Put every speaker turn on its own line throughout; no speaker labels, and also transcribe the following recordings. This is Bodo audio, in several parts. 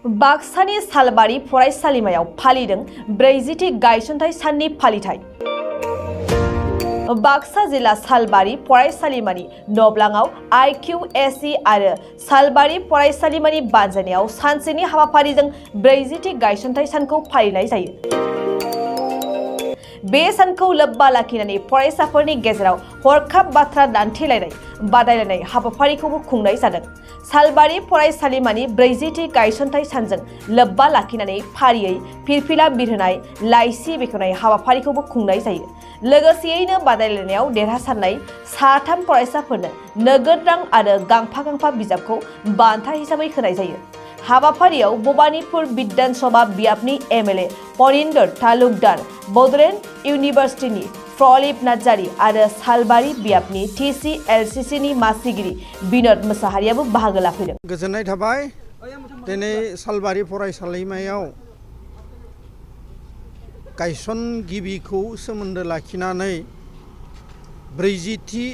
बाक्सानि सालबारि फरायसालिमायाव फालिदों 40थि गायसनथाइ साननि फालिथाय। बाक्सा जिल्ला सालबारि फरायसालिमानि नब्लाङाव IQSE आरो सालबारि फरायसालिमानि बानजायनायाव सानसेनि हाबाफारिजों 40थि गायसनथाइ सानखौ फालिनाय जायो। बे सानखौ लोब्बा लाखिनानै फरायसाफोरनि गेजेराव हरखाब बाथ्रा दान्थेलायनाय बादायलायनाय हाबाफारिखौबो खुंनाय जादों। सालबारि फरायसालिमानि 40थि गायसनथाइ सानजों लोब्बा लाखिनानै फारियै फिरफिला बिरहोनाय लाइसि बेखेवनाय हाबाफारिखौबो खुंनाय जायो। लोगोसेयैनो बादायलायनायाव देरहासारनाय 3 फरायसाफोरनो नोगोद रां आरो गांफा गांफा बिजाबखौ बान्था हिसाबै होनाय जायो। हाबाफारियाव भबानिपुर बिधान सभा बियाबनि MLA पनिन्दर तालुकदार, बड'लेण्ड इउनिभार्सिटिनि प्रलिप नार्जारी आरो सालबारि बियाबनि TCLCCनि मासिगिरि बिनोद मोसाहारियाबो बाहागो लाफैदों।
गोजोननाय थाबाय। दिनै सालबारि फरायसालिमायाव गायसनगिबिखौ सोमोन्दो लाखिनानै 40थि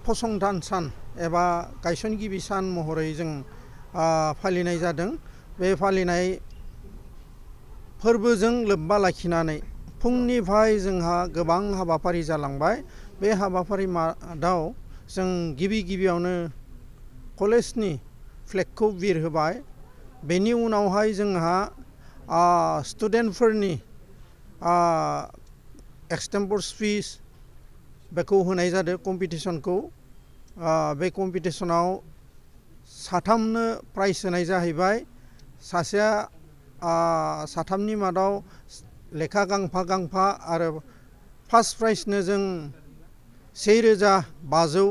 फसंथान सान एबा गायसनगिबि सान महरै जों फालिनाय जादों। बे फालिनाय फोरबोजों लोब्बा लाखिनानै फुंनिफ्राय जोंहा गोबां हाबाफारि जालांबाय। बे हाबाफारि मादाव जों गिबियावनो कलेजनि फ्लेगखौ बिरहोबाय। बेनि उनावहाय जोंहा स्टुडेन्टफोरनि एक्सटेम्पर स्पिच बेखौ होनाय जादों कम्पिटिसनखौ। बे कम्पिटिसनाव 3नो प्राइज होनाय जाहैबाय। सासेया 3नि मादाव लेखा गांफा आरो फार्स्ट प्राइजनो जों 1500,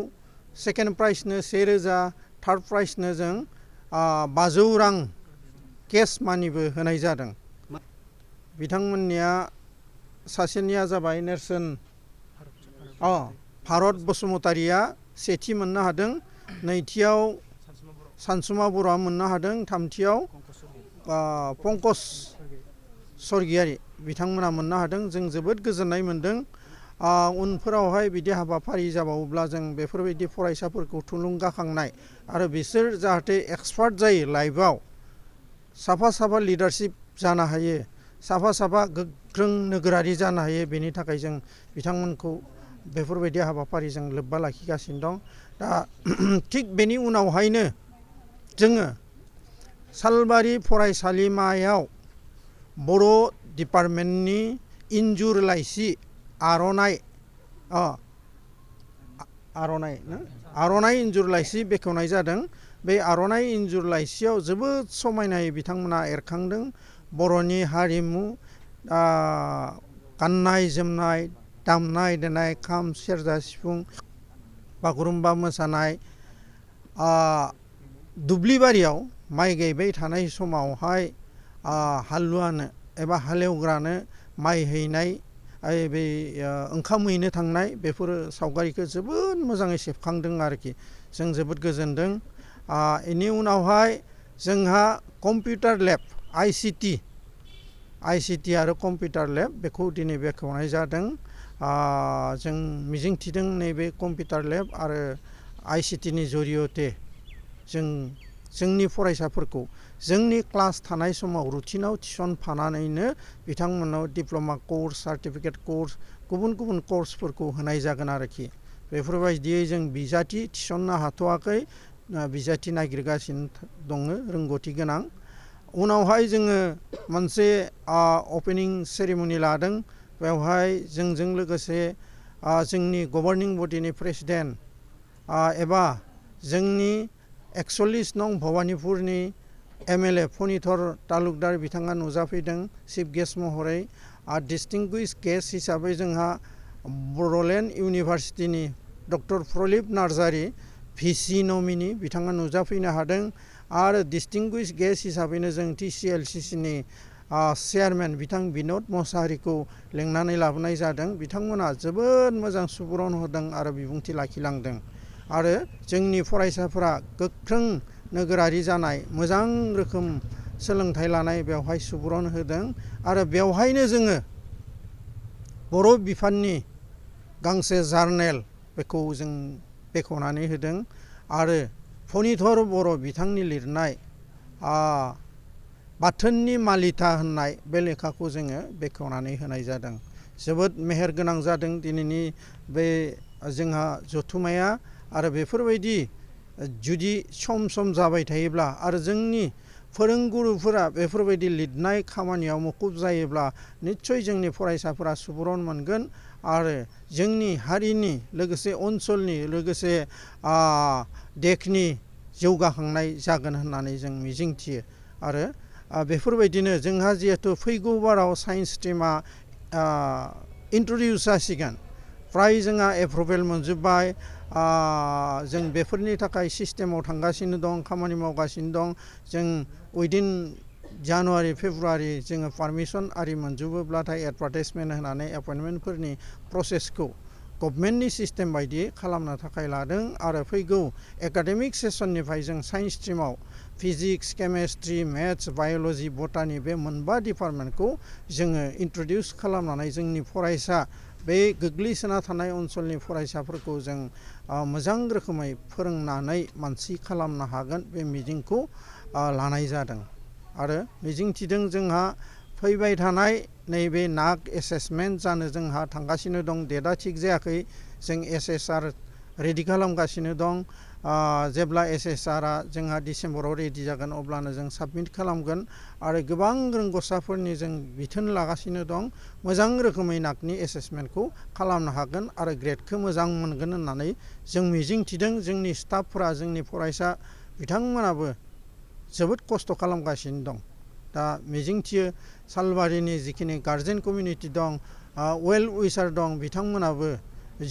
सेकेन्ड प्राइजनो 1000, थार्ड प्राइजनो जों 500 रां केस मानिबो होनाय जादों। बिथांमोननिया सासेनिया जाबाय नेरसोन भारत बसुमतारिया सेथि मोननो हादों, नैथियाव सानसुमा बर'आ मोननो हादों, थामथियाव पंकज स्वर्गियारि बिथांमोना मोननो हादों। जों जोबोद गोजोननाय मोनदों। उनफोरावहाय बिदि हाबाफारि जाबावोब्ला जों बेफोरबायदि फरायसाफोरखौ थुलुंगाखांनाय आरो बिसोर जाहाथे एक्सपार्ट जायो लाइफआव, साफा लिडारशिप जानो हायो, साफा गोख्रों नोगोरारि जानो हायो। बेनि थाखाय जों बिथांमोनखौ बेफोरबायदि हाबाफारिजों लोब्बा लाखिगासिनो दं। दा थिग बेनि उनावहायनो जोङो सालबारि फरायसालिमायाव बर' डिपार्टमेन्टनि इन्जुर लाइसि आर'नाइ इन्जुर लाइसि बेखेवनाय जादों। बे आर'नाइ इन्जुर लाइसियाव जोबोद समायनायै बिथांमोना एरखांदों। बर'नि हारिमु, गाननाय जोमनाय, दामनाय देनाय, खाम, सेरजा, सिफुं, बागुरुम्बा मोसानाय, दुब्लिबारियाव माइ गायबाय थानाय समावहाय हालुवानो एबा हालेवग्रानो माइ हैनाय, बे ओंखाम हैनो थांनाय, बेफोरो सावगारिखौ जोबोद मोजाङै सेबखांदों आरोखि। जों जोबोद गोजोनदों। बेनि उनावहाय जोंहा कम्पिउटार लेब ICT आरो कम्पिउटार लेब बेखौ दिनै बेखेवनाय जादों। जों मिजिंथिदों नैबे कम्पिउटार लेब आरो ICTनि जरियते जोंनि फरायसाफोरखौ जोंनि क्लास थानाय समाव रुटिनाव थिसनफानानैनो बिथांमोननाव डिप्ल'मा कर्स, सार्टिफिकेट कर्स, गुबुन कर्सफोरखौ होनाय जागोन आरोखि। बेफोरबायदियै जों बिजाथि थिसननो हाथ'वाखै, बिजाथि नागिरगासिनो दङ रोंगौथि गोनां। उनावहाय जोङो मोनसे अपेनिं सेरेमनि लादों। बेवहाय जोंजों लोगोसे जोंनि गभर्निं बडिनि प्रेसिडेन्ट एबा जोंनि 41 नं भबानिपुरनि MLA पनिन्दर तालुकदार बिथाङा नुजाफैदों चिफ गेस्ट महरै। डिस्टिंगुइश गेस्ट हिसाबै जोंहा बड'लेण्ड इउनिभार्सिटिनि doctor Pralip Narzary VC nominee बिथाङा नुजाफैनो हादों। आरो डिस्टिंगुइश गेस्ट हिसाबैनो जों TCLCCनि चेयारमेन बिथां बिनोद मोसाहारिखौ लेंनानै लाबोनाय जादों। बिथांमोना जोबोद मोजां सुबुरुन होदों आरो बिबुंथि लाखिलांदों। आरो जोंनि फरायसाफोरा गोख्रों नोगोरारि जानाय, मोजां रोखोम सोलोंथाइ लानाय बेवहाय सुबुरुन होदों। आरो बेवहायनो जोङो बर' बिफाननि गांसे जार्नेल बेखौ जों बेखेवनानै होदों। आरो पनिन्दर बर' बिथांनि लिरनाय बाथोननि मालिथा होननाय बे लेखाखौ जोङो बेखेवनानै होनाय जादों। जोबोद मेहेर गोनां जादों दिनैनि बे जोंहा जथुमाया आरो बेफोरबायदि जुदि सम सम जाबाय थायोब्ला आरो जोंनि फोरोंगुरुफोरा बेफोरबायदि लिरनाय खामानियाव मुखुब जायोब्ला निस्सय जोंनि फरायसाफोरा सुबुरन मोनगोन आरो जोंनि हारिनि लोगोसे ओनसोलनि लोगोसे देशनि जौगाखांनाय जागोन होननानै जों मिजिंथियो। आरो बेफोरबायदिनो जोंहा जिहेतु फैगौ बाराव साइन्स स्ट्रिमा इन्ट्रडिउस जासिगोन, फ्राय जोंहा एप्रुभेल मोनजोब्बाय, जों बेफोरनि थाखाय सिस्टेमाव थांगासिनो दं, खामानि मावगासिनो दं। जों उइदिन जानुवारि फेब्रुवारि जोङो पारमिसन आरि मोनजोबोब्लाथाय एडभार्टाइजमेन्ट होनानै एपइन्टमेन्टफोरनि प्रसेसखौ गभर्नमेन्टनि सिस्टेम बायदि खालामनो थाखाय लादों। आरो फैगौ एकाडेमिक सेसननिफ्राय जों साइन्स स्ट्रिमाव physics, chemistry, maths, biology, botany बे मोनबा डिपार्टमेन्टखौ जोङो इन्ट्रडिउस खालामनानै जोंनि फरायसा बे गोग्लैसोना थानाय ओनसोलनि फरायसाफोरखौ जों मोजां रोखोमै फोरोंनानै मानसि खालामनो हागोन बे मिजिंखौ लानाय जादों। आरो मिजिंथिदों जोंहा फैबाय थानाय नैबे नाक एसेसमेन्ट जानो जोंहा थांगासिनो दं। डेटआ थिग जायाखै, जों SSR रेडि खालामगासिनो दं। जेब्ला SSRआ जोंहा डिसेम्बराव रेडि जागोन अब्लानो जों साबमिट खालामगोन आरो गोबां रोंग'साफोरनि जों बिथोन लागासिनो दं। मोजां रोखोमै नाकनि एसेसमेन्टखौ खालामनो हागोन आरो ग्रेडखौ मोजां मोनगोन होननानै जों मिजिंथिदों। जोंनि स्टाफफोरा, जोंनि फरायसा बिथांमोनाबो जोबोद खस्थ' खालामगासिनो दं। दा मिजिंथियो सालबारिनि जिखिनि गार्जेन कमिउनिटि दं, वेल उइसार दं, बिथांमोनाबो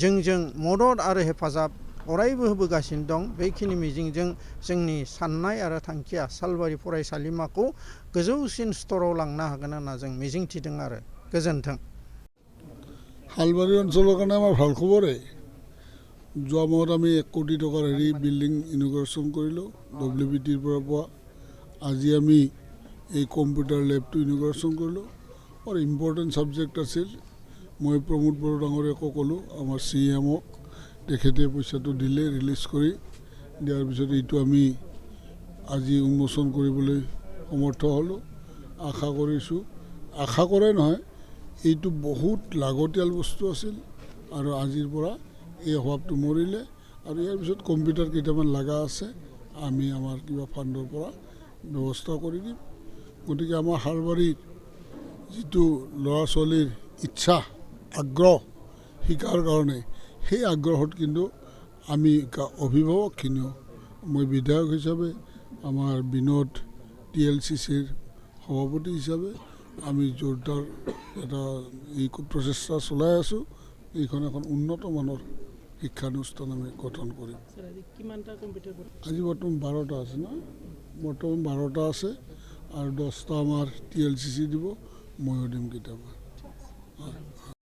जोंजों मदद आरो हेफाजाब अरायबो होबोगासिनो दं। बेखिनि मिजिंजों जोंनि साननाय आरो थांखिया सालबारि फरायसालिमाखौ गोजौसिन स्तराव लांनो हागोन होनना जों मिजिंथिदों आरो। गोजोन्थों।
শালবাৰী অঞ্চলৰ কাৰণে আমাৰ ভাল খবৰে। যোৱা মাহত আমি 1 কোটি টকাৰ বিল্ডিং ইনগ্ৰেশ্যন কৰিলোঁ WBTৰ পৰা পোৱা। আজি আমি এই কম্পিউটাৰ লেবটো ইনগ্ৰেশ্যন কৰিলোঁ। আৰু ইম্পৰ্টেণ্ট ছাবজেক্ট আছিল। মই প্ৰমোদ বড়ো ডাঙৰীয়াকো ক'লোঁ, আমাৰ CMক, তেখেতে পইচাটো দিলে, ৰিলিজ কৰি দিয়াৰ পিছত এইটো আমি আজি উন্মোচন কৰিবলৈ সমৰ্থ হ'লোঁ। আশা কৰিছোঁ, আশা কৰাই নহয়, এইটো বহুত লাগতিয়াল বস্তু আছিল আৰু আজিৰ পৰা এই অভাৱটো মৰিলে। আৰু ইয়াৰ পিছত কম্পিউটাৰ কেইটামান লগা আছে, আমি আমাৰ কিবা ফাণ্ডৰ পৰা ব্যৱস্থা কৰি দিম। গতিকে আমাৰ শালবাৰীৰ যিটো ল'ৰা ছোৱালীৰ ইচ্ছা, আগ্ৰহ শিকাৰ কাৰণে, সেই আগ্ৰহত কিন্তু আমি অভিভাৱকখিনিও, মই বিধায়ক হিচাপে, আমাৰ বিনোদ TLCCৰ সভাপতি হিচাপে আমি জোৰদাৰ এটা এই প্ৰচেষ্টা চলাই আছোঁ। এইখন এখন উন্নত মানৰ শিক্ষানুষ্ঠান আমি গঠন কৰিম। আজি বৰ্তমান 12টা আছে না? বৰ্তমান 12টা আছে আৰু 10টা আমাৰ TLCC দিব, ময়ো দিম কেইটামান।